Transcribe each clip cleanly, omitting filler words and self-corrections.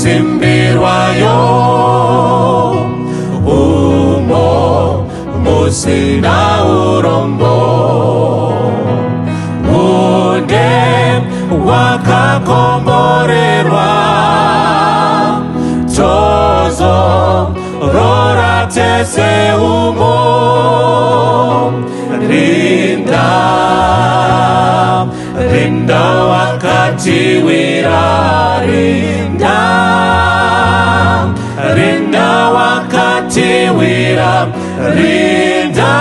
Makasimbirwayo umo musina urombo une wakakomborerwa tozo rora tese umo rinda rinda wakatiwira rinda rinda wakatiwira rinda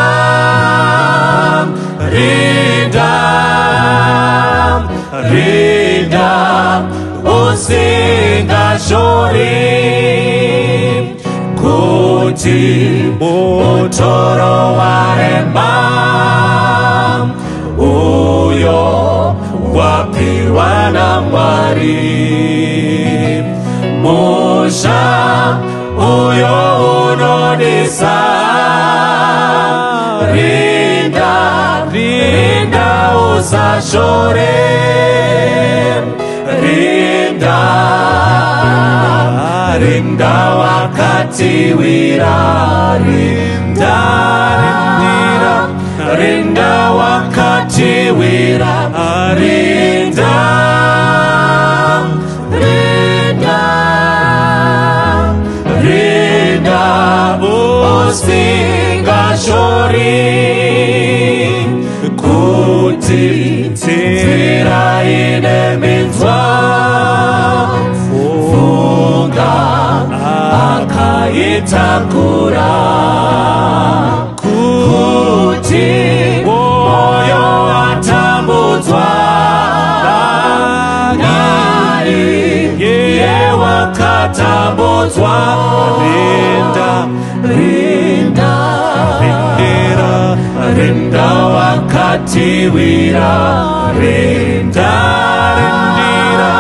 rinda rinda usingashori kuti mutoro warema uyo wapiwa naMwari musha uyo unodisa rinda rinda usashore rinda rinda wakatiwira rinda rindira rinda wakatiwira rinda rinda rinda usingashori kuti nzira ine minzwa funga akaitakura kuti moyo watambudzwa naiye wakatambudzwa rinda rinda rindira rinda wakatiwira rinda rindira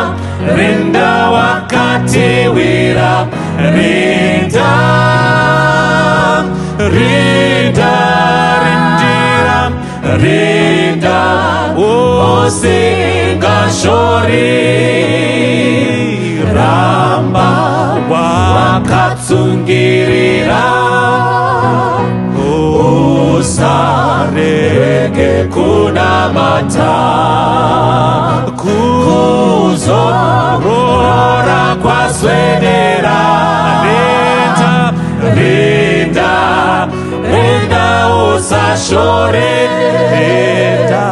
rinda wakatiwira rinda rinda rindira rinda usingashori ramba wakatsungirira usarege kunamata kuzorora kwaswedera rinda rinda rinda usashore rinda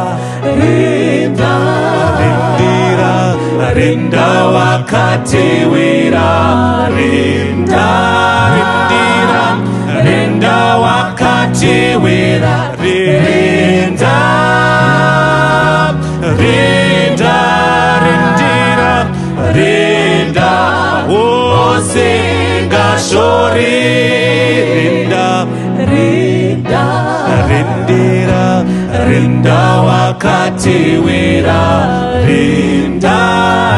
rinda rindira rinda wakatiwira rinda rindira rinda wakatiwira rinda rinda rindira rinda usingashori rinda rinda rindira rinda wakatiwira rinda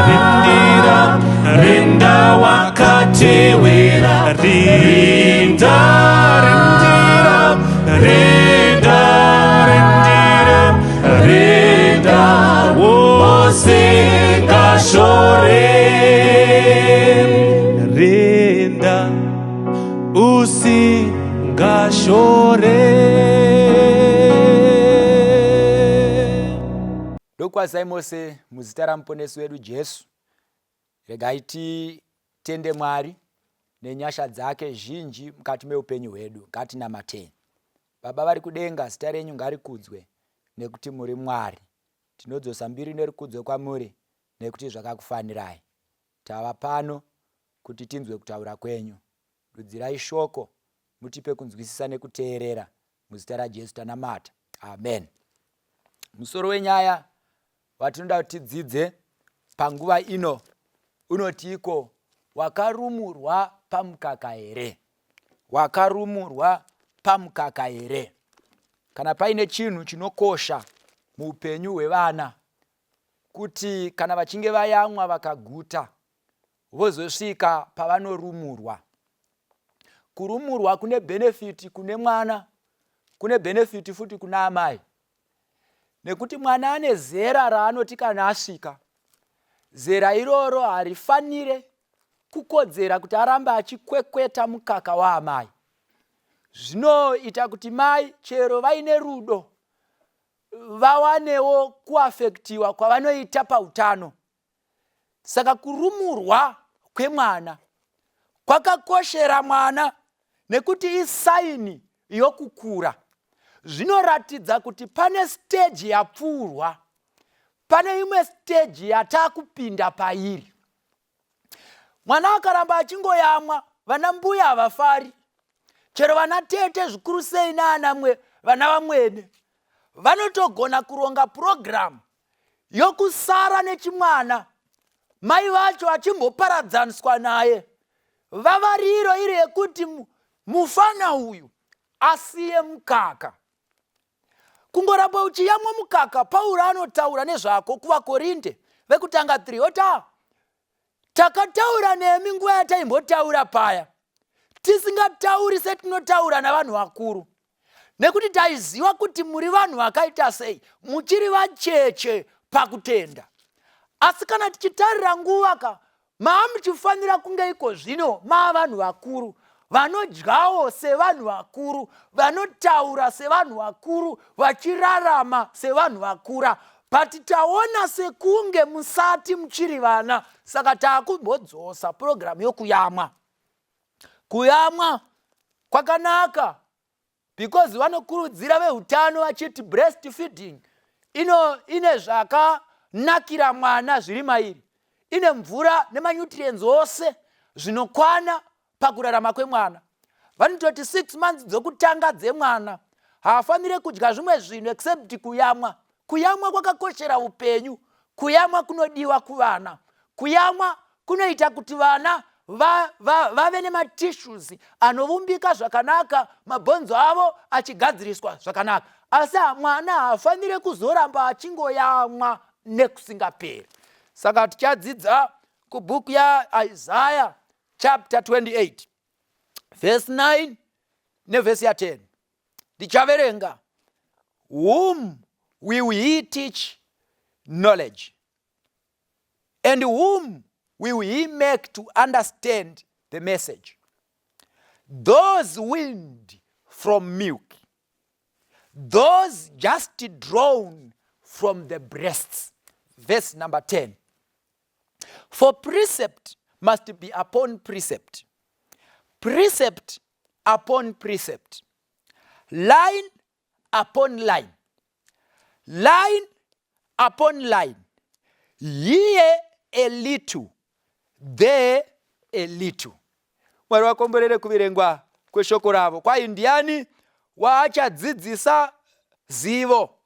rindira rinda wakatiwira rinda rindira rinda rindira rinda usingashori rinda usingashore Ndokwazai mose muzita ramuponesi wedu Jesu. Regai titende Mwari nenyasha dzake zhinji mukati meupenyu hwedu. Ngatinamatei. Baba vari kudenga, zita renyu ngarikudzwe nekuti muri Mwari. Tinodzosa mbiri nerukudzo kwamuri nekuti zvakakufanirai. Tava pano kuti tinzwe kutaura kwenyu. Dudzirai shoko mutipe kunzwisisa nekuteerera. Muzita raJesu tanamata. Amen. Musoro wenyaya watinoda kuti tidzidze panguva ino unoti iko wakarumurwa pamukaka here? Wakarumurwa pamukaka here? Kana paine chinhu chinokosha muupenyu hwevana kuti kana vachinge vayamwa vakaguta vozosvika pavanorumurwa. Kurumurwa kune benefiti kune mwana, kune benefiti futi kuna amai, nekuti mwana ane zera raanoti kana asvika zera iroro harifanire kukodzera kuti arambe achikwekweta mukaka waamai. Zvinoita kuti mai chero vaine rudo vawanewo kuafektiwa kwavanoita pautano. Saka kurumurwa kwemwana kwakakoshera mwana nekuti isaini yokukura. Zvinoratidza kuti pane siteji yapfuurwa, pane imwe siteji yatakupinda pairi. Mwana akaramba achingoyamwa, vana mbuya havafari, chero vana tete zvikuru sei naana vana vamwene vanotogona kuronga purogiramu yokusara nechimwana mai vacho achimboparadzaniswa naye vavariro iri yekuti mufana uyu asiye mukaka kungoramba uchiyamwa mukaka pauro anotaura nezvako kuvakorinde vekutanga 3 ota takataura nemi nguva yataimbotaura paya tisingatauri setinotaura navanhu vakuru nekuti taiziva kuti muri vanhu vakaita sei muchiri vacheche pakutenda asi kana tichitarira nguva ka maamuchifanira kunge iko zvino maa vanhu vakuru vanodyawo sevanhu vakuru vanotaura sevanhu vakuru vachirarama sevanhu vakura but taona sekunge musati muchiri vana saka taakumbodzosa purogiramu yokuyamwa kuyamwa kwakanaka because vanokurudzira veutano vachiti breast feeding ino ine zvakanakira mwana zviri mairi ine mvura nemanutrients ose zvinokwana pakurarama kwemwana vanototi 6 months dzokutanga dzemwana haafanire kudya zvimwe zvinhu except kuyamwa kuyamwa kwakakoshera upenyu kuyamwa kunodiwa kuvana kuyamwa kunoita kuti vana vave va, va nematissues anovumbika zvakanaka mabhonzo avo achigadziriswa zvakanaka asi mwana haafanire kuzoramba achingoyamwa nekusingaperi saka tichadzidza kubhuku yaisaya chapter 28 vhesi 9 nevhesi ya10 ndichaverenga whom will he teach knowledge and whom will he make to understand the message those weaned from milk those just drawn from the breasts verse number 10 for precept must be upon precept precept upon precept line upon line line upon line here a little there a little mwari vakomborere kuverengwa kweshoko ravo kwai ndiani waachadzidzisa zivo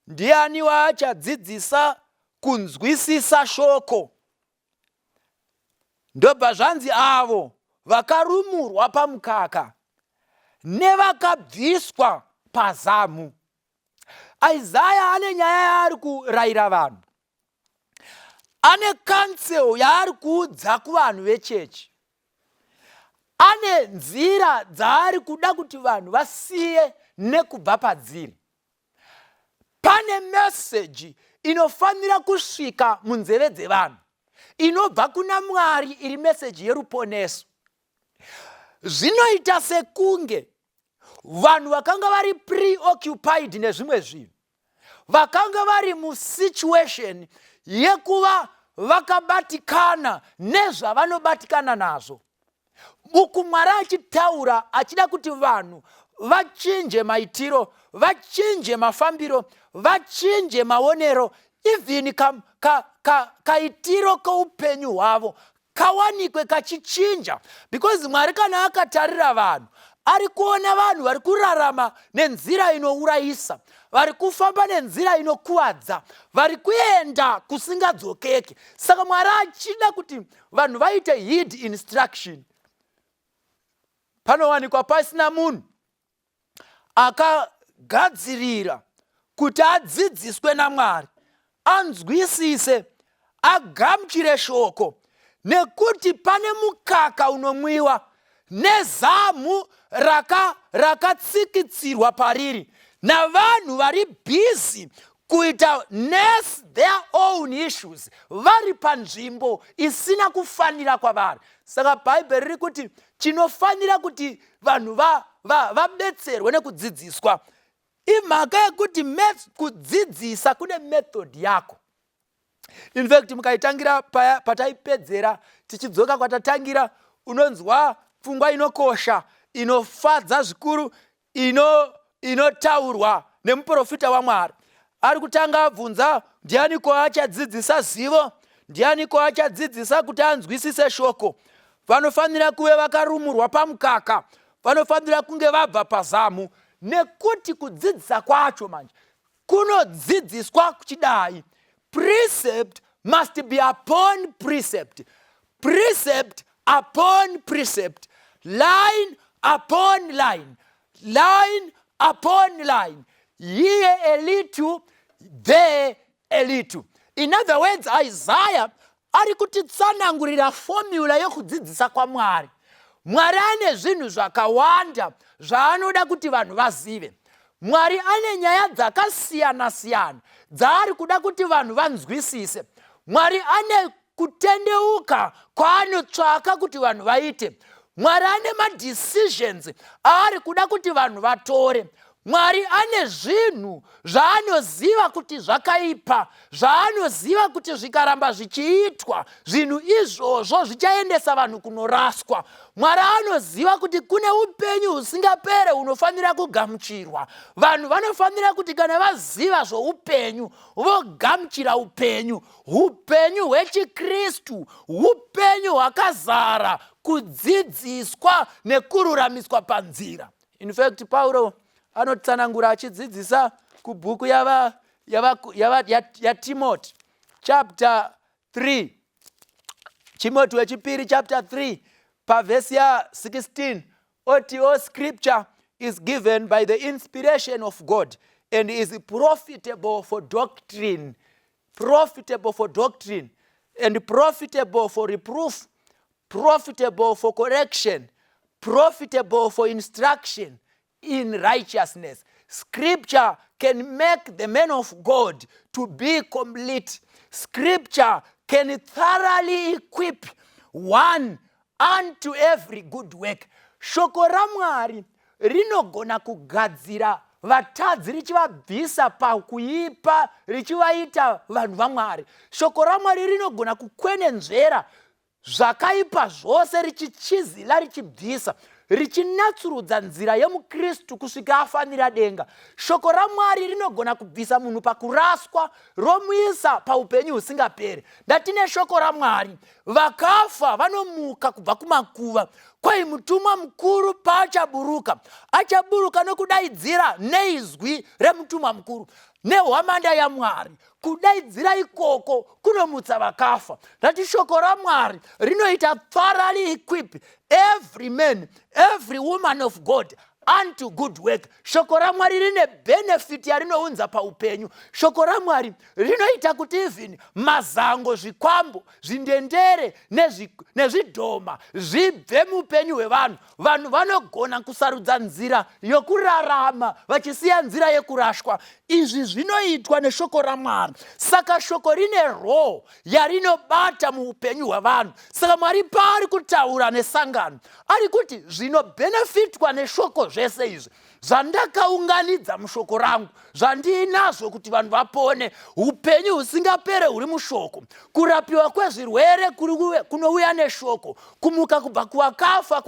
ndiani waachadzidzisa kunzwisisa shoko ndobva zvanzi avo vakarumurwa pamukaka nevakabviswa pazamu isaya ane nyaya yaari kurayira vanhu ane counsel yaari kuudza kuvanhu vechechi ane nzira dzaari kuda kuti vanhu vasiye nekubva padziri pane meseji inofanira kusvika munzeve dzevanhu inobva kuna mwari iri meseji yeruponeso zvinoita sekunge vanhu vakanga vari preoccupied nezvimwe zvinhu vakanga vari musituation yekuva vakabatikana nezvavanobatikana nazvo uku mwari achitaura achida kuti vanhu vachinje maitiro vachinje mafambiro vachinje maonero even kaitiro ka, ka keupenyu hwavo kawanikwe kachichinja because mwari kana akatarira vanhu ari kuona vanhu vari kurarama nenzira inourayisa vari kufamba nenzira inokuvadza vari kuenda kusingadzokeke saka mwari achida kuti vanhu vaite heed instruction panowanikwa pasina munhu akagadzirira kuti adzidziswe namwari anzwisise agamuchire shoko nekuti pane mukaka unomwiwa nezamu rakatsikitsirwa raka pariri navanhu vari bhizi Kuita nurse their own issues vari panzvimbo isina kufanira kwavari. Saka Bhaibheri riri kuti chinofanira kuti vanhu vabetserwe nekudzidziswa imhaka yekuti kudzidzisa kune method yako. In fact, mukaitangira paya pataipedzera tichidzoka kwatatangira, unonzwa pfungwa inokosha inofadza zvikuru inotaurwa nemuprofita waMwari. Ari kutanga abvunza, ndianiko achadzidzisa zivo? Ndianiko achadzidzisa kuti anzwisise shoko? Vanofanira kuve vakarumurwa pamukaka, vanofanira kunge vabva pazamu, nekuti kudzidzisa kwacho manje kunodzidziswa kuchidai: precept must be upon precept, precept upon precept, line upon line, line upon line, here a little, there a little. In other words, Isaiah ari kutitsanangurira formula yokudzidzisa kwaMwari. Mwari ane zvinhu zvakawanda zvaanoda kuti vanhu vazive. Mwari ane nyaya dzakasiyana-siyana dzaari kuda kuti vanhu vanzwisise. Mwari ane kutendeuka kwaanotsvaka kuti vanhu vaite. Mwari ane madecisions aari kuda kuti vanhu vatore. Mwari ane zvinhu zvaanoziva kuti zvakaipa, zvaanoziva kuti zvikaramba zvichiitwa, zvinhu izvozvo zvichaendesa vanhu kunoraswa. Mwari anoziva kuti kune upenyu husingapere hunofanira kugamuchirwa. Vanhu vanofanira kuti kana vaziva zvoupenyu, vogamuchira upenyu. Upenyu hwechiKristu upenyu hwakazara kudzidziswa nekururamiswa panzira. In fact, Pauro anotsanangura achidzidzisa kubhuku yaTimoti chapter 3, Timoti wechipiri chapter 3, pavhesi ya16, oti, "All scripture is given by the inspiration of God and is profitable for doctrine, profitable for doctrine and profitable for reproof, profitable for correction, profitable for instruction in righteousness." Scripture can make the man of God to be complete. Scripture can thoroughly equip one unto every good work. Shoko raMwari rinogona kugadzira vatadzi, richivabvisa pakuipa, richivaita vanhu vaMwari. Shoko raMwari rinogona kukwenenzvera zvakaipa zvose, richichizila, richibvisa, richinatsurudza nzira yemukristu kusvika afanira denga. Shoko raMwari rinogona kubvisa munhu pakuraswa, romuisa paupenyu husingaperi. Ndati neshoko raMwari vakafa vanomuka kubva kumakuva. Kwai mutumwa mukuru paachaburuka, achaburuka nokudaidzira neizwi remutumwa mukuru nehwamanda yaMwari. Kudaidzira ikoko kunomutsa vakafa. Ndati shoko raMwari rinoita thoroughly equip every man, every woman of God unto good work. Shoko raMwari rine benefit yarinounza paupenyu. Shoko raMwari rinoita kuti even mazango, zvikwambo, zvindendere nezvidhoma zvibve muupenyu hwevanhu. Vanhu vanogona kusarudza nzira yokurarama vachisiya nzira yekurashwa. Izvi zvinoitwa neshoko raMwari. Saka shoko rine role yarinobata muupenyu hwevanhu. Saka Mwari paari kutaura nesangano, ari kuti zvinobhenefitwa neshoko zvese izvi zvandakaunganidza mushoko rangu, zvandiinazvo kuti vanhu vapone. Upenyu husingapere huri mushoko, kurapiwa kwezvirwere kunouya neshoko, kumuka kubva kuvakafa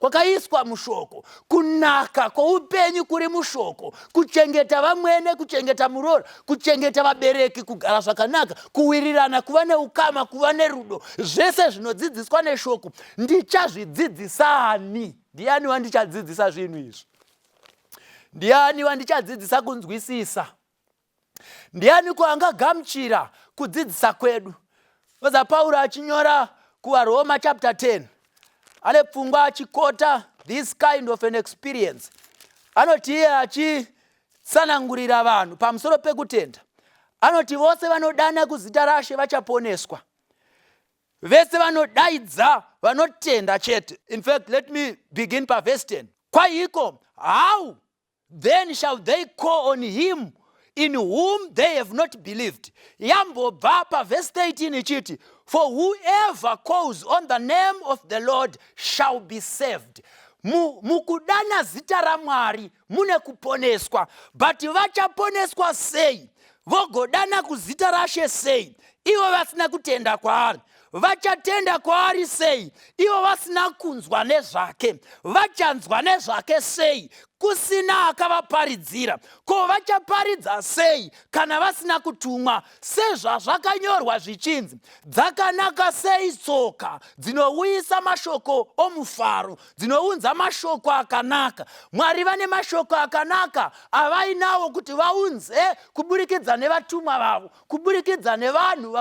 kwakaiswa mushoko, kunaka kwoupenyu kuri mushoko, kuchengeta vamwene, kuchengeta muroora, kuchengeta vabereki, kugara zvakanaka, kuwirirana, kuva neukama, kuva nerudo, zvese zvinodzidziswa neshoko. Ndichazvidzidzisani? Ndiani wandichadzidzisa zvinhu izvi? Ndiani wandichadzidzisa kunzwisisa? Ndiani ko angagamuchira kudzidzisa kwedu? Oza Pauro achinyora kuvaRoma chapter 10, ane pfungwa achikota this kind of an experience. Anoti iye achitsanangurira vanhu pamusoro pekutenda, anoti vose vanodana kuzita raShe vachaponeswa, vese vanodaidza, vanotenda chete. In fact, let me begin pavhesi 10. Kwaiko, "How then shall they call on him In whom they have not believed? Yambobva pavhesi 13 ichiti, "For whoever calls on the name of the Lord shall be saved." Mukudana zita raMwari mune kuponeswa, but vachaponeswa sei? Vogodana kuzita raShe sei ivo vasina kutenda kwaari? Vachatenda kwaari sei ivo vasina kunzwa nezvake? Vachanzwa nezvake sei kusina akavaparidzira? Ko vachaparidza sei kana vasina kutumwa? Sezvazvakanyorwa zvichinzi, "Dzakanaka sei tsoka dzinouyisa mashoko omufaro, dzinounza mashoko akanaka." Mwari vane mashoko akanaka avainawo kuti vaunze kuburikidza nevatumwa vavo, kuburikidza nevanhu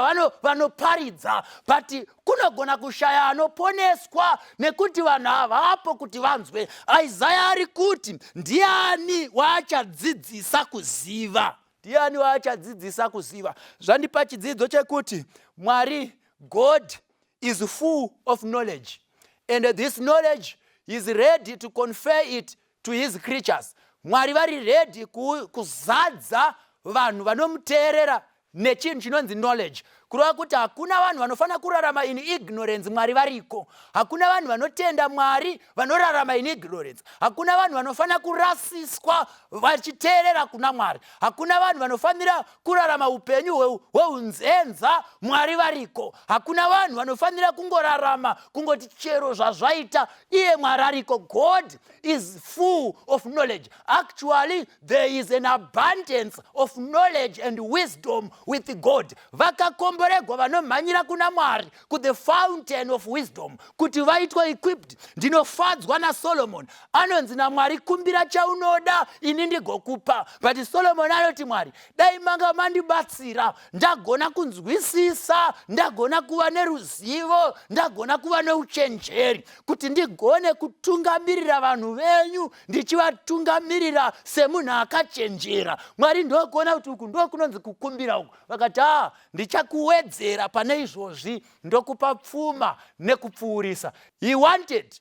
vanoparidza, but kunogona kushaya anoponeswa nekuti vanhu havapo kuti vanzwe. Isaya ari kuti, ndiani waachadzidzisa kuziva? Ndiani waachadzidzisa kuziva? Zvandipa chidzidzo chekuti Mwari, God is full of knowledge, and this knowledge is ready to confer it to his creatures. Mwari vari ready kuzadza vanhu vanomuteerera nechinhu chinonzi knowledge, kureva kuti hakuna vanhu vanofanira kurarama in ignorance. Mwari variko. Hakuna vanhu vanotenda Mwari vanorarama in ignorance. Hakuna vanhu vanofanira kurasiswa vachiteerera kuna Mwari. Hakuna vanhu vanofanira kurarama upenyu hweunzenza. Mwari variko. Hakuna vanhu vanofanira kungorarama kungoti chero zvazvaita. Iye Mwari ariko. God is full of knowledge. Actually, there is an abundance of knowledge and wisdom with God. Vakakomboregwa vanomhanyira kuna Mwari, kuthe fountain of wisdom, kuti vaitwe equipped. Ndinofadzwa naSolomon. Anonzi naMwari, "Kumbira chaunoda, ini ndigokupa." But Solomon anoti, "Mwari, dai manga mandibatsira ndagona kunzwisisa, ndagona kuva neruzivo, ndagona kuva neuchenjeri, kuti ndigone kutungamirira vanhu venyu, ndichivatungamirira semunhu akachenjera." Mwari ndokuona kuti uku ndokunonzi kukumbira uku. Vakati, "A, ndichakuwedzera pane izvozvi, ndokupa pfuma nekupfuurisa." He wanted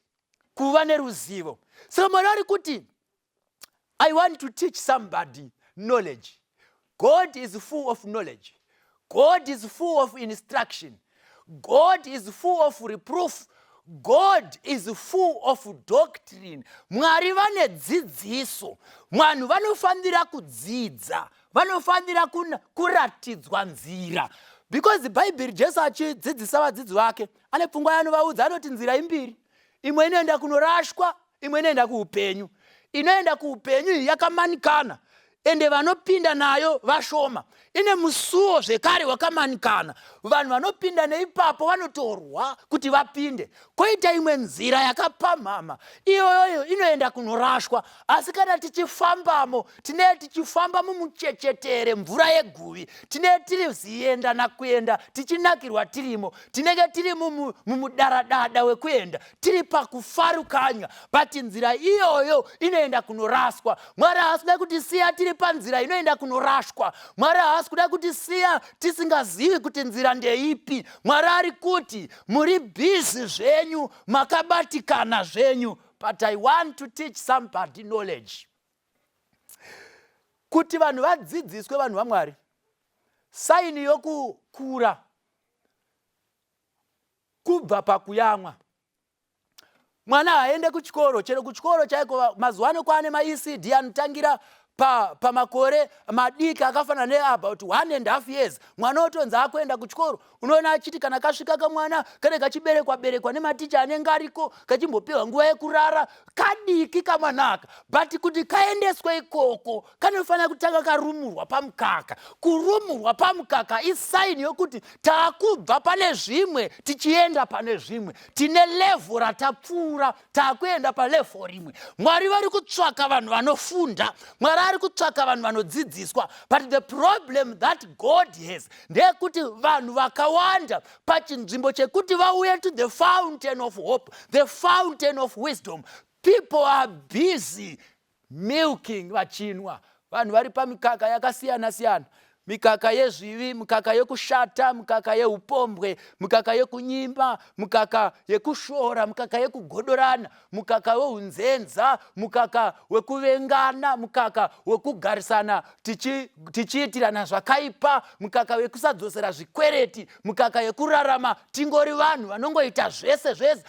kuva neruzivo. Saka Mwari ari kuti, "I want to teach somebody knowledge." God is full of knowledge. God is full of instruction. God is full of reproof. God is full of doctrine. Mwari vane dzidziso. Vanhu vanofanira kudzidza, vanofanira kuratidzwa nzira, because Bhaibheri, Jesu achidzidzisa vadzidzi vake, ane pfungwa yanovaudza. Anoti nzira imbiri, imwe inoenda kunorashwa, imwe inoenda kuupenyu. Inoenda kuupenyu iyi yakamanikana, ende vanopinda nayo vashoma. Ine musuwo zvekare wakamanikana, vanhu vanopinda neipapo vanotorwa kuti vapinde. Kwoita imwe nzira yakapamhama, iyoyoyo inoenda kunorashwa, asi kana tichifambamo tinee tichifamba mumuchechetere mvura yeguvi, tinee tiri zienda nakuenda, tichinakirwa tirimo, tinenge tiri mumudaradada wekuenda, tiri pakufarukanya. But nzira iyoyo inoenda kunoraswa. Mwari haasi kuda kutisiya tiri panzira inoenda kunorashwa. Mwari haasi kuda kutisiya tisingazivi kuti nzira ndeipi. Mwari ari kuti, "Muri busy zvenyu, makabatikana zvenyu, but I want to teach somebody knowledge." Kuti vanhu vadzidziswe, vanhu vaMwari, sign yokukura kubva pakuyamwa. Mwana haende kuchikoro, chero kuchikoro chaiko mazuva ano kwaane maECD anotangira pamakore madiki akafanana neabout 1.5 years. Mwana otonzi akuenda kuchikoro. Unoona achiti kana kasvika kamwana kane kachiberekwa berekwa nematicha anenge ariko, kachimbopiwa nguva yekurara, kadiki kamwanaka. But kuti kaendeswe ikoko, kanofanira kutanga karumurwa pamukaka. Kurumurwa pamukaka isign yokuti taakubva pane zvimwe tichienda pane zvimwe, tine level ratapfuura, taakuenda palevel rimwe. Mwari vari kutsvaka vanhu vanofunda. Mwari ari kutsvaka vanhu vanodzidziswa. But the problem that God has ndeyekuti vanhu vakawanda, pachinzvimbo chekuti vauye to the fountain of hope, the fountain of wisdom, people are busy milking, vachinwa. Vanhu vari pamikaka yakasiyana siyana. Mikaka yezvivi, mukaka yekushata, mukaka yeupombwe, mukaka yekunyimba, mukaka yekushora, mukaka yekugodorana, mukaka weunzenza, mukaka wekuvengana, mukaka wekugarisana tichiitirana zvakaipa, mukaka wekusadzosera zvikwereti, mukaka yekurarama tingori vanhu vanongoita zvese zvese,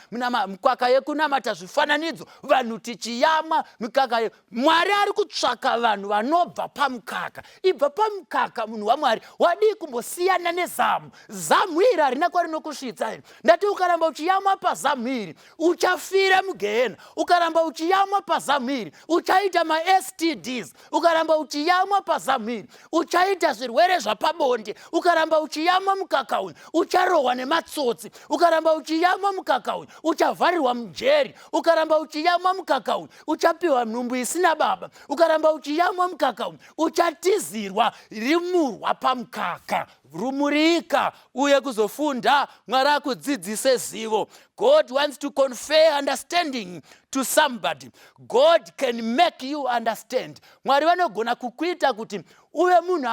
mukaka yekunamata zvifananidzo, vanhu tichiyamwa mikaka. Mwari ari kutsvaka vanhu vanobva pamukaka. Ibva pamukaka, munhu waMwari. Wadii kumbosiyana nezamu? Zamu iri harina kwarinokusvitsa iri. Ndati ukaramba uchiyamwa pazamu iri, uchafira mugehena. Ukaramba uchiyamwa pazamu iri, uchaita maSTDs. Ukaramba uchiyamwa pazamu iri, uchaita zvirwere zvapabonde. Ukaramba uchiyamwa mukaka uyu, ucharohwa nematsotsi. Ukaramba uchiyamwa mukaka uyu, uchavharirwa mujeri. Ukaramba uchiyamwa mukaka uyu, uchapiwa nhumbu isina baba. Ukaramba uchiyamwa mukaka uyu, uchatizirwa. Rimurwa pamukaka, rumurika uye kuzofunda. Mwari akudzidzise zivo. God wants to confer understanding to somebody. God can make you understand. Mwari vanogona kukuita kuti uve munhu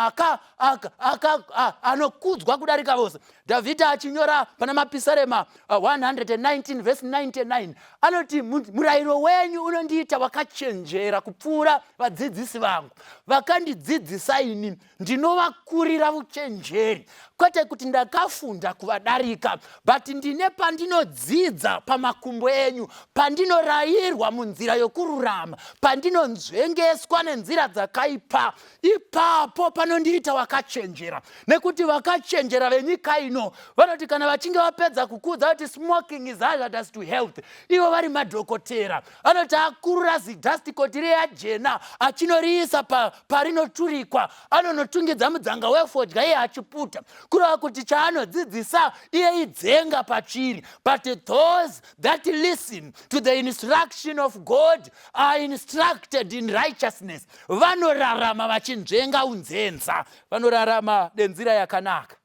anokudzwa kudarika vose. Dhavhidha achinyora pana Mapisarema 119 vhesi 99 anoti, "Murayiro wenyu unondiita wakachenjera kupfuura vadzidzisi vangu. Vakandidzidzisa ini ndinovakurira uchenjeri." Kwete kuti ndakafunda kuvadarika, but ndine pandinodzidza pamakumbo enyu, pandinorayirwa munzira yokururama, pandinonzvengeswa nenzira dzakaipa, ipapo panondiita wakachenjera. Nekuti vakachenjera venyika ino vanoti kana vachinge vapedza kukudza kuti smoking is hazardous to health, ivo vari madhokotera, anoti akurura zidust coat riya jena, achinoriisa parinoturikwa, anonotungidza mudzanga wefodya iye achiputa. Kureva kuti chaanodzidzisa iye idzenga pachiri. But those that listen to the instruction of God are instructed in righteousness. Vanorarama vachinzvenga unzenza, vanorarama nenzira yakanaka.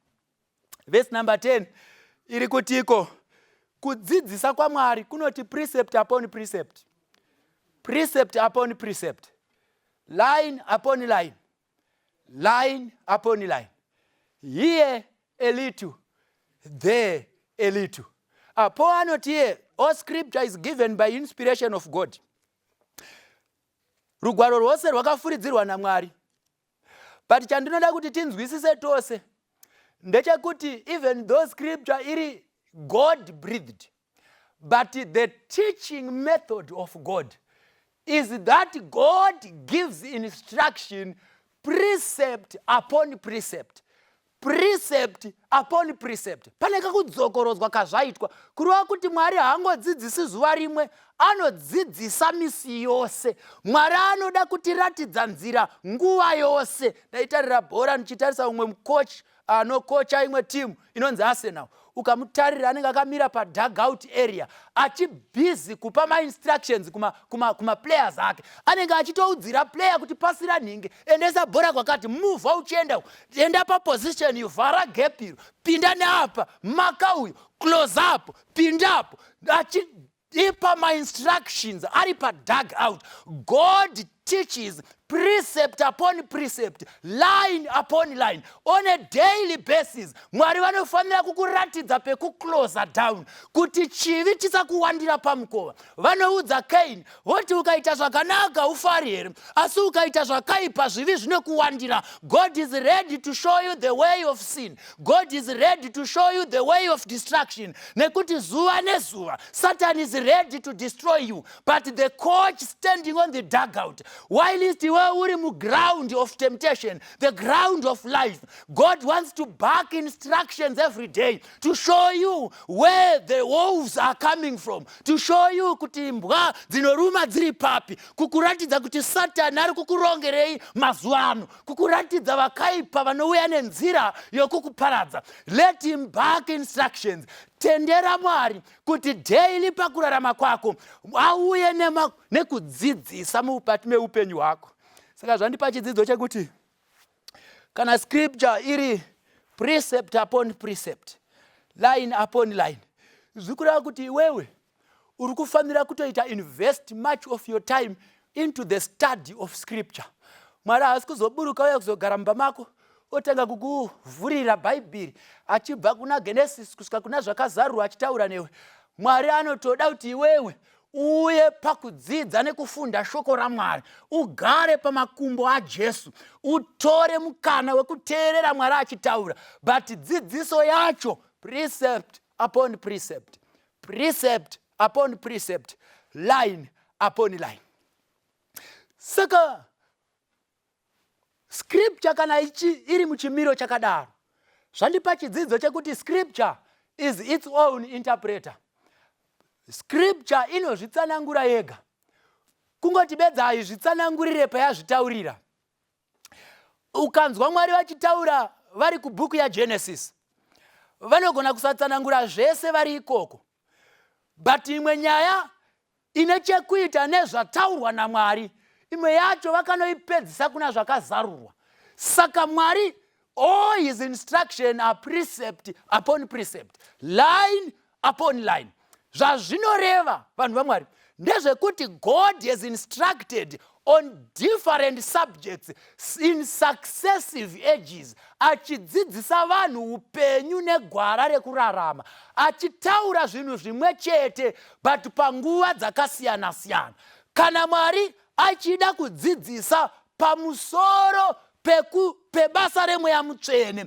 Vhesi number 10 iri kutiko? Kudzidzisa kwaMwari kunoti precept upon precept, precept upon precept, line upon line, line upon line, here a little, there a little. Paul anoti iye, all scripture is given by inspiration of God. Rugwaro rwose rwakafuridzirwa naMwari. But chandinoda kuti tinzwisise tose ndechekuti even though scripture iri God breathed, but the teaching method of God is that God gives instruction precept upon precept, precept upon precept. Pane kakudzokorodzwa kazvaitwa, kureva kuti Mwari haangodzidzisi zuva rimwe, anodzidzisa misi yose. Mwari anoda kutiratidza nzira nguva yose. Ndaitarira bhora ndichitarisa umwe mucoach anokocha imwe timu inonzi Arsenal. Ukamutarira, anenge akamira padugout area achibusy kupa mainstructions kumaplayers kuma ake. Anenge achitoudzira player kuti pasira nhinge, endesa bhora kwakati, muvha uchienda, enda paposition, vhara gap iro, pinda neapa, maka uyo, close up, pindapo, achiipa mainstructions ari padugout. God teaches precept upon precept, line upon line, on a daily basis. Mwari vanofanira kukuratidza pekuclosa down kuti chivi chisakuwandira pamukova. Vanoudza Kain, voti, "Ukaita zvakanaka ufari here? Asi ukaita zvakaipa, zvivi zvinokuwandira." God is ready to show you the way of sin. God is ready to show you the way of destruction, nekuti zuva nezuva Satan is ready to destroy you. But the coach standing on the dugout, whilst iwe uri muground of temptation, the ground of life, God wants to bark instructions every day to show you where the wolves are coming from, to show you kuti imbwa dzinoruma dziri papi, kukuratidza kuti Satani ari kukurongerei mazuva ano, kukuratidza vakaipa vanouya nenzira yokukuparadza. Let him bark instructions. Tendera Mwari kuti daily pakurarama kwako auye nekudzidzisa mukati meupenyu hwako. Saka zvandipa chidzidzo chekuti kana scripture iri precept upon precept, line upon line, zvikureva kuti iwewe uri kufanira kutoita invest much of your time into the study of scripture. Mwari haasi kuzoburuka uya kuzogara mumba mako. Otanga kukuvhurira Bhaibheri achibva kuna Genesis kusvika kuna Zvakazarurwa achitaura newe. Mwari anotoda kuti iwewe uye pakudzidza nekufunda shoko raMwari, ugare pamakumbo aJesu, utore mukana wekuteerera Mwari achitaura. But dzidziso yacho, precept upon precept, precept upon precept, line upon line. Saka scripture kana ichi iri muchimiro chakadaro, zvandipa chidzidzo chekuti scripture is its own interpreter. Scripture inozvitsanangura yega, kungoti bedza haizvitsanangurire payazvitaurira. Ukanzwa Mwari vachitaura vari kubhuku yaGenesis, vanogona kusatsanangura zvese vari ikoko, but imwe nyaya ine chekuita nezvataurwa naMwari, imwe yacho vakanoipedzisa kuna Zvakazarurwa. Saka Mwari, all his instruction are precept upon precept, line upon line. Zvazvinoreva, vanhu vaMwari, ndezvekuti God has instructed on different subjects in successive ages, achidzidzisa vanhu upenyu negwara rekurarama, achitaura zvinhu zvimwe chete but panguva dzakasiyana-siyana. Kana Mwari achida kudzidzisa pamusoro pebasa remweya mutsvene,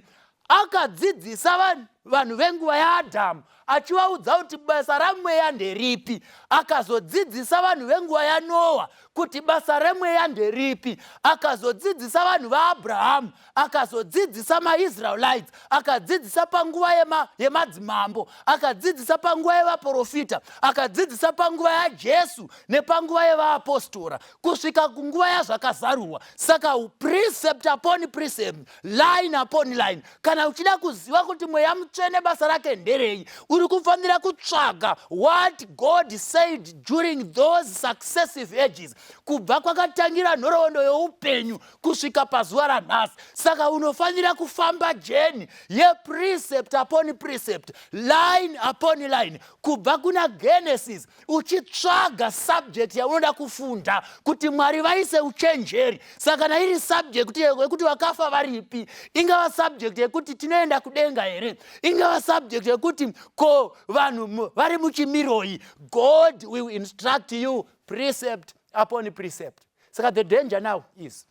akadzidzisa vanhu venguva yaAdhamu achivaudza kuti basa ramweya nderipi. Akazodzidzisa vanhu venguva yaNoa kuti basa remweya nderipi. Akazodzidzisa vanhu vaAbrahamu, akazodzidzisa maIsraelites, akadzidzisa panguva yemadzimambo, akadzidzisa panguva yevaprofita, akadzidzisa panguva yaJesu nepanguva yevaapostora, kusvika kunguva yaZvakazarurwa. Saka precept upon precept, line upon line. Kana uchida kuziva kuti mweya mutsvene basa rake nderei, uri kufanira kutsvaga what God said during those successive ages, kubva kwakatangira nhoroondo youpenyu kusvika pazuva ranhasi. Saka unofanira kufamba journey yeprecept upon precept, line upon line, kubva kuna Genesis, uchitsvaga subject yaunoda kufunda kuti Mwari vaise uchenjeri. Saka kana iri subject yekuti vakafa varipi, ingava subject yekuti tinoenda kudenga here, ingava subject yekuti ko vanhu vari muchimiroi, God will instruct you precept upon precept. Saka the danger now is,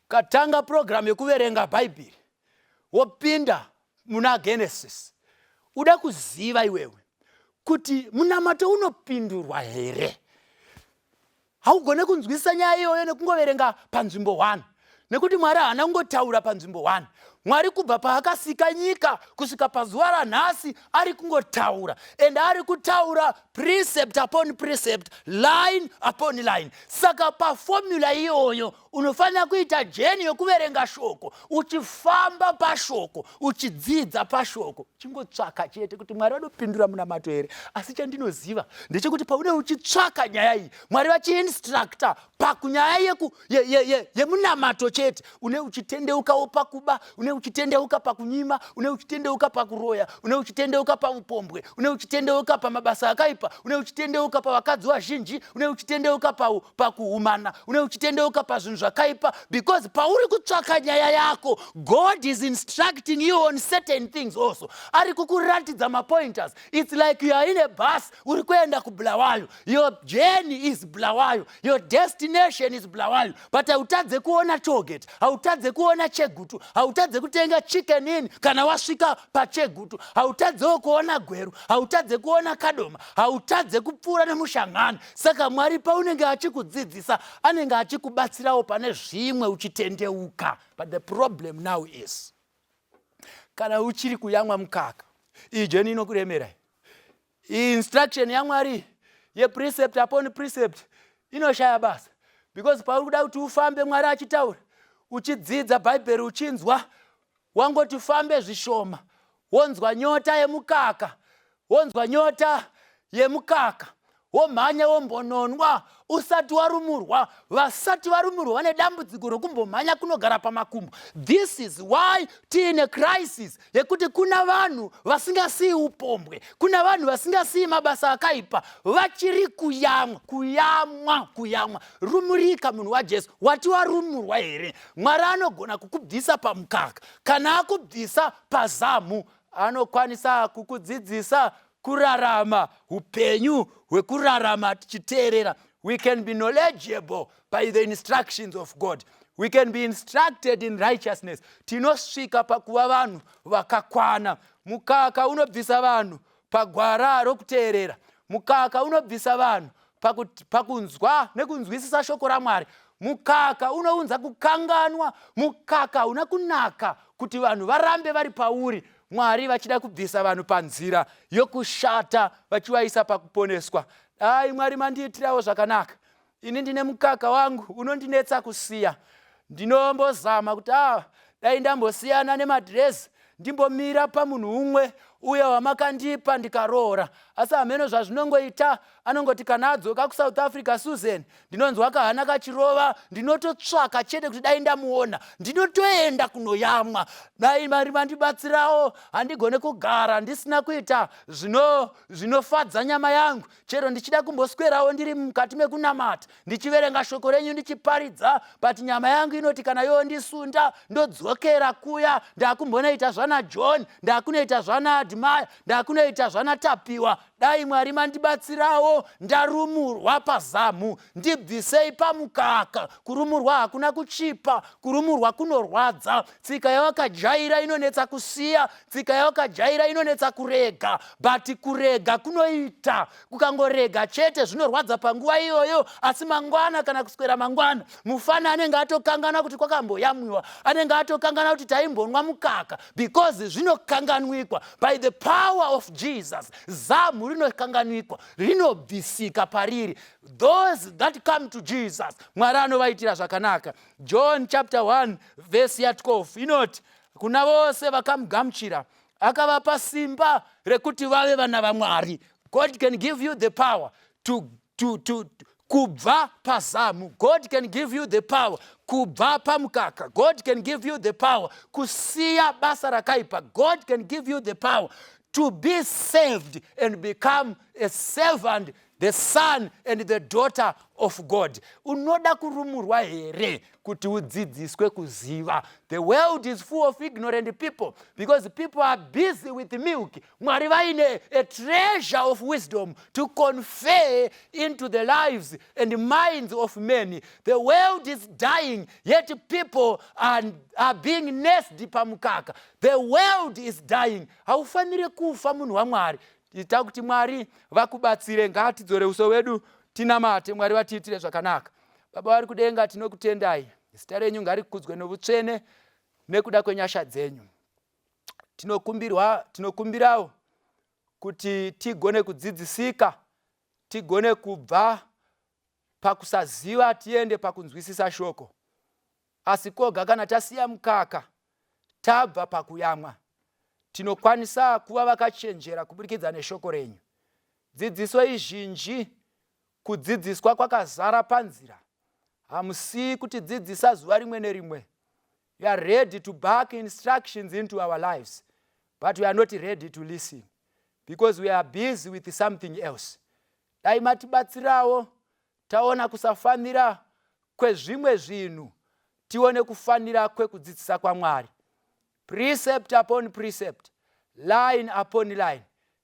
katanga program yekuverenga Bhaibheri, wopinda muna Genesis, uda kuziva iwewe kuti munamato unopindurwa here, haugone kunzwisisa nyaya iyoyo nekungoverenga panzvimbo 1, nekuti Mwari haana kungotaura panzvimbo 1. Mwari kubva paakasika nyika kusvika pazuva ranhasi ari kungotaura, and ari kutaura precept upon precept, line upon line. Saka paformula iyoyo unofanira kuita journey yokuverenga shoko, uchifamba pashoko, uchidzidza pashoko, uchingotsvaka chete kuti Mwari vanopindura munamato here. Asi chandinoziva ndechekuti paune uchitsvaka nyaya iyi, Mwari vachiinstructa pakunyaya yemunamato chete, une uchitendeukawo pakuba, une uchitendeuka pakunyima, une uchitendeuka pakuroya, une uchitendeuka paupombwe, une uchitendeuka pamabasa akaipa, une uchitendeuka pavakadzi vazhinji, une uchitendeuka pakuhumana, une uchitendeuka pazvinhu zvakaipa, because pauri kutsvaka nyaya yako, God is instructing you on certain things also. Ari kukuratidza mapointers. It's like you are in a bus, uri kuenda kuBulawayo. Your journey is Bulawayo, your destination is Bulawayo, but hautadze kuona tollgate, hautadze kuona Chegutu, hautadze kutenga Chicken Inn kana wasvika paChegutu, hautadzewo kuona Gweru, hautadze kuona Kadoma, hautadze kupfuura nemushangani. Saka Mwari paunenge achikudzidzisa, anenge achikubatsirawo pane zvimwe uchitendeuka. But the problem now is, kana uchiri kuyamwa mukaka, iyi journey inokuremera. Iyi instruction yaMwari yeprecept upon precept inoshaya basa, because pauri kuda kuti ufambe Mwari achitaura, uchidzidza Bhaibheri, uchinzwa, wangoti fambe zvishoma, wonzwa nyota yemukaka, wonzwa nyota yemukaka. Womhanya wombononwa usati warumurwa. Vasati varumurwa vane dambudziko rokumbomhanya kunogara pamakumbo. This is why tiine crisis yekuti kuna vanhu vasingasiyi upombwe, kuna vanhu vasingasiyi mabasa akaipa, vachiri kuyamwa, kuyamwa, kuyamwa. Rumurika, munhu waJesu. Wati warumurwa here? Mwari anogona kukubvisa pamukaka. Kana akubvisa pazamu, anokwanisa kukudzidzisa kurarama upenyu hwekurarama tichiteerera. We can be knowledgeable by the instructions of God. We can be instructed in righteousness. Tinosvika pakuva vanhu vakakwana. Mukaka unobvisa vanhu pagwara rokuteerera. Mukaka unobvisa vanhu pakunzwa nekunzwisisa shoko raMwari. Mukaka unounza kukanganwa. Mukaka hauna kunaka kuti vanhu varambe vari pauri, Mwari vachida kubvisa vanhu panzira yokushata vachivaisa pakuponeswa. Dai Mwari mandiitirawo zvakanaka. Ini ndine mukaka wangu unondinetsa kusiya. Ndinombozama kuti dai ndambosiyana nemadhirezi, ndimbomira pamunhu umwe uye wamakandipa ndikaroora, asi hameno zvazvinongoita. Anongoti kana adzoka kuSouth Africa, Susan, ndinonzwa kahana kachirova. Ndinototsvaka chete kuti dai ndamuona, ndinotoenda kunoyamwa. Dai Mwari mandibatsirawo. Handigone kugara ndisina kuita zvinofadza nyama yangu. Chero ndichida kumboswerawo ndiri mukati mekunamata, ndichiverenga shoko renyu, ndichiparidza, but nyama yangu inoti kana yondisunda, ndodzokera kuya. Ndakumbonoita zvana John, ndakunoita zvana Admire, ndakunoita zvana Tapiwa. Dai Mwari mandibatsirawo ndarumurwa pazamu. Ndibvisei pamukaka. Kurumurwa hakuna kuchipa, kurumurwa kunorwadza. Tsika yawakajaira inonetsa kusiya, tsika yawakajaira inonetsa kurega, but kurega kunoita. Kukangorega chete, zvinorwadza panguva iyoyo, asi mangwana kana kuswera mangwana, mufana anenge atokangana kuti kwakamboyamwiwa, anenge atokangana kuti taimbonwa mukaka, because zvinokanganwikwa by the power of Jesus. Zamu rinokanganwikwa, rinobvisika pariri. Those that come to Jesus, Mwari anovaitira zvakanaka. John chapter 1 verse ya12 inoti, "Kuna vose vakamugamuchira, akavapa simba rekuti vave vana vaMwari." God can give you the power to kubva pazamu. God can give you the power kubva pamukaka. God can give you the power kusiya basa rakaipa. God can give you the power to be saved and become a servant, the son and the daughter of God. Unoda kurumurwa here kuti udzidziswe kuziva? The world is full of ignorant people because people are busy with milk, Mwari vaine a treasure of wisdom to confer into the lives and minds of many. The world is dying, yet people are being nursed pamukaka. The world is dying. Haufaniri kufa, munhu waMwari. Ita kuti Mwari vakubatsire. Ngatidzore uso wedu tinamate. Mwari vatiitire zvakanaka. Baba vari kudenga, tinokutendai. Zita renyu ngarikudzwe novutsvene nekuda kwenyasha dzenyu. Tinokumbirwa, tinokumbirawo kuti tigone kudzidzisika, tigone kubva pakusaziva tiende pakunzwisisa shoko. Asi koga kana tasiya mukaka, tabva pakuyamwa, tinokwanisa kuva vakachenjera kuburikidza neshoko renyu. Dzidziso izhinji, kudzidziswa kwakazara panzira. Hamusii kutidzidzisa zuva rimwe nerimwe. You are ready to bark instructions into our lives, but we are not ready to listen because we are busy with something else. Dai matibatsirawo taona kusafanira kwezvimwe zvinhu, tione kufanira kwekudzidzisa kwaMwari. Precept upon precept, line upon line,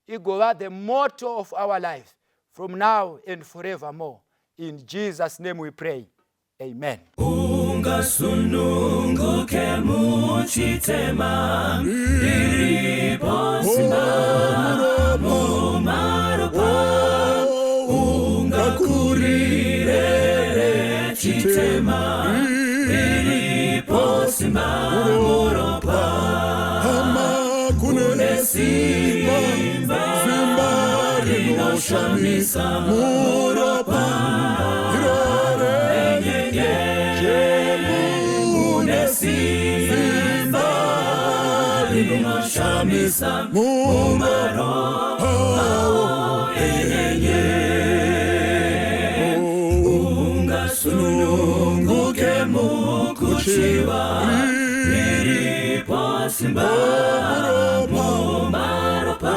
igova the motto of our life from now and forevermore. In Jesus' name we pray, amen. Ungasununguke muchitema, riripo simba mumaropa. Ungakurire chitema, riripo simba muropa. Hama, kune simba, simba rinoshamisa muropa irore. Mune simba rinoshamisa mumaropa. Enyenye. Nemukuchiva riripo simba mumaropa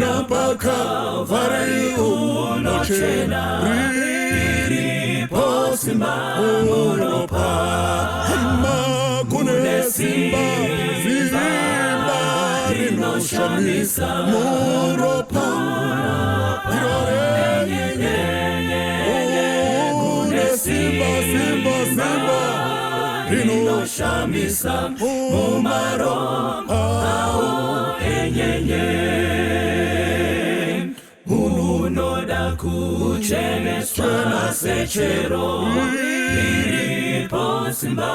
Napakavari unochena riripo simba muropa hama kune simba simba rinoshamisa muropa irore kune simba simba simba rinoshamisa mumaropa enyenye unoda kucheneswa sechero riripo simba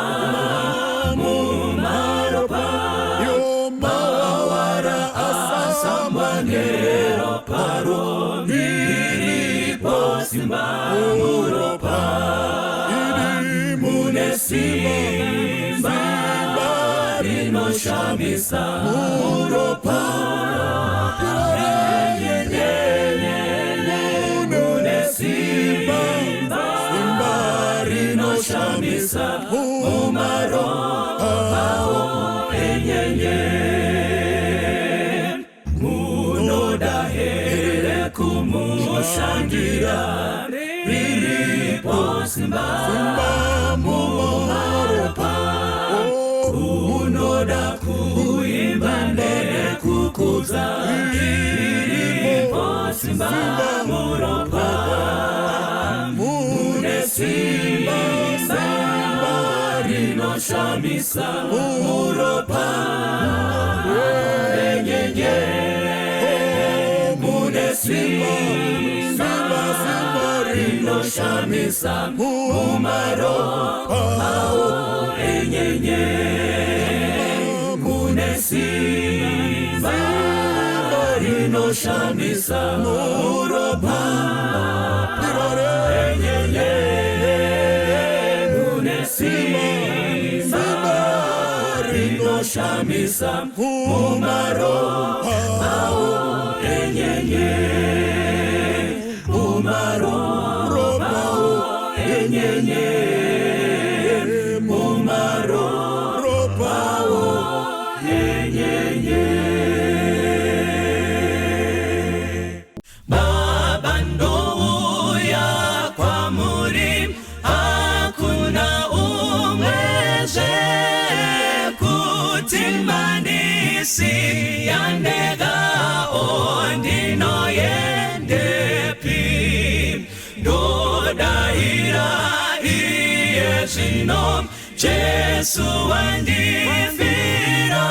mumaropa yomawara asambwa neroparo riripo simba muropa mune simba rinoshamisa muropa mune simba simba rinoshamisa mumaropa enyenye munoda here kumushandira riripo simba mumaropa unoda kuimba nekukudza riripo simba muropa mune simba rinoshamisa muropa enyenye mune simba simba simba rinoshamisa mumaropa enyenye mune simba rinoshamisa muropa enyenye mune simba rinoshamisa mumaropa enyenye mumaropa enyenye mumaropa enyenye. Baba ndouya kwamuri, hakuna umwezve kuti mandisiya ndega, ndinoendepi? Ndodaira iye zvino, Jesu wandifira,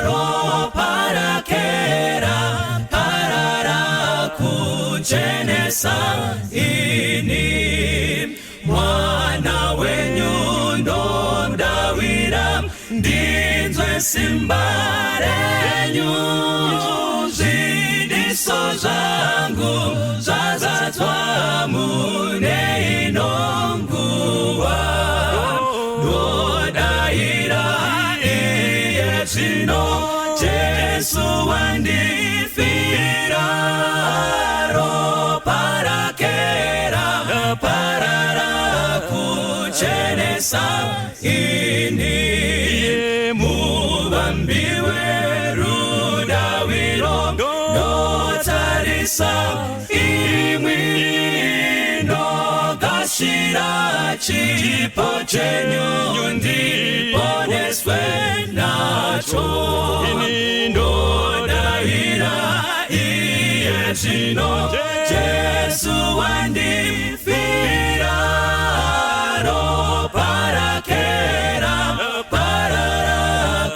ropa rake raparara kuchenesa ini. Mwana wenyu ndodawira, ndinzwe simba renyu, zvidiso zvangu zvazadzwa mune ino nguva. Ndodaira iye zvino, Jesu wandifira, ropa rake raparara kuchenesa ini. Muvambi werudawiro, ndotarisa imwi, ndogashira chipo chenyu, ndiponeswe nacho. Ndodaira iye zvino, Jesu wandifira, ropa rake raparara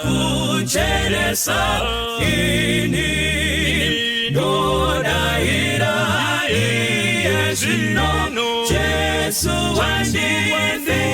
kuchenesa ini. Ndodaira iye zvino, Jesu wandifira.